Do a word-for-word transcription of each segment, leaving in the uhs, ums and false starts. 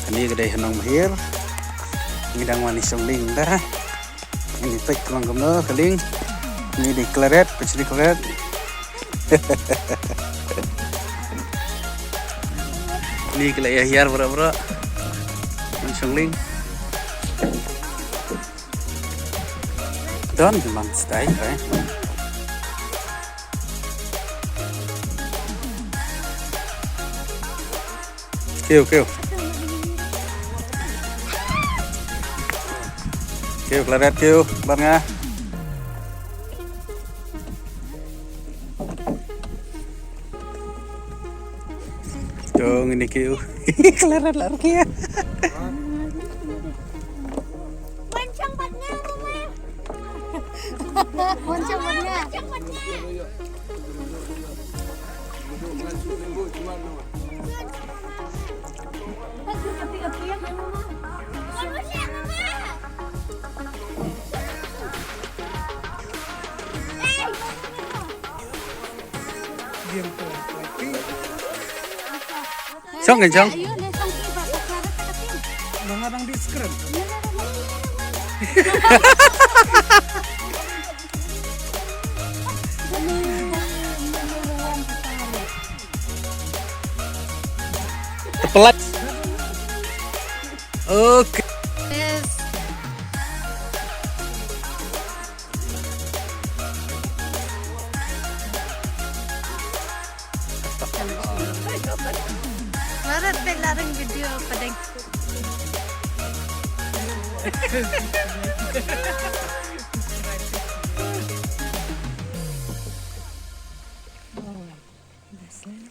Kane ka dei ha Nongmahir. Ngi dang wan ïa shong lieng da. Ngi peit ka long kumno ka lieng. Kane dei Claret, peit shane Claret. Kane ka la ïa hiar baroh baroh. Wan shong lieng. Don man stai, eh. Kiew, kiew. Kiew, Claret, kiew, ban nga. To, ngin ïa kiew. Claret la ruh kiew. Wan shong bad nga, Mama. Wan shong bad nga. Wan shong bad nga. Shong kan shong. Nang adang di screen. Tepelat. Oke. Yes. Larat pe lareng video padeng.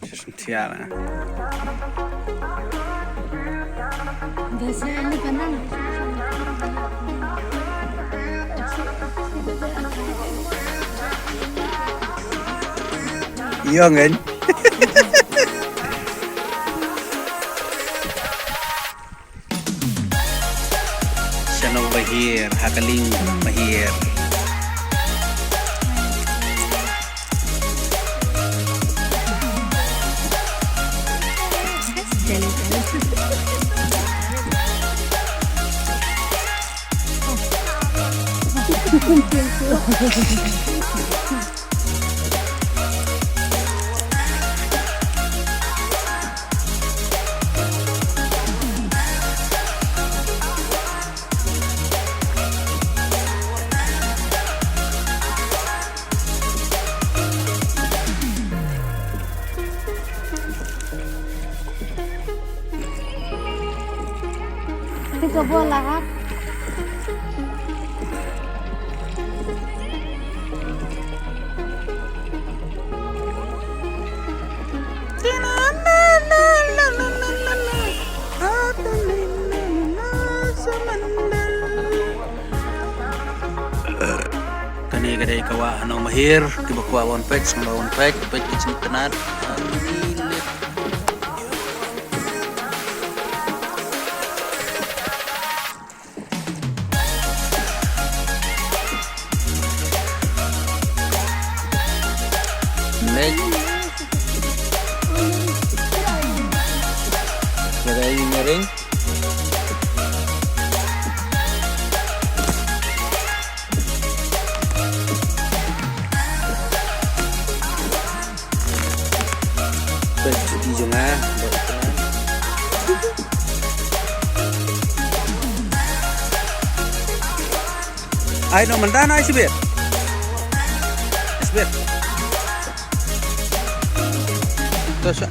Shisum tiara. Ïa ngan. Sha Nongmahir, ha ka lieng Nongmahir. Ito ka bola, ha? Kane ka dei ka wah Nongmahir, kiba kwah ban peit, sngewbha ban peit, peit ki jingtnat. Lek. Lada ïa nyaring. Peit, cuti jong nga, buat ikan. Ai no, mynta na ai sibit. Sibit. To sha.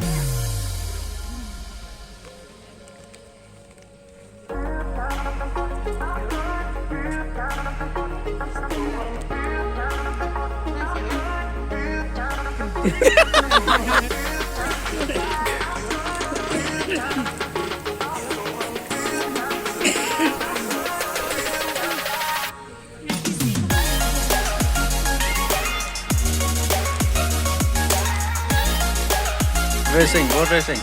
Racing, boat racing.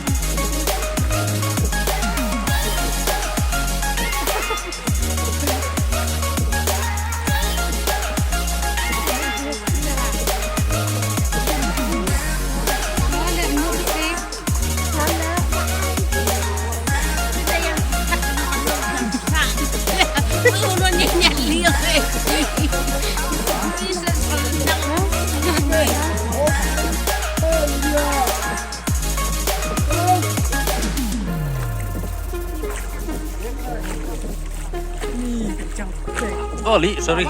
Oh, Li, sorry.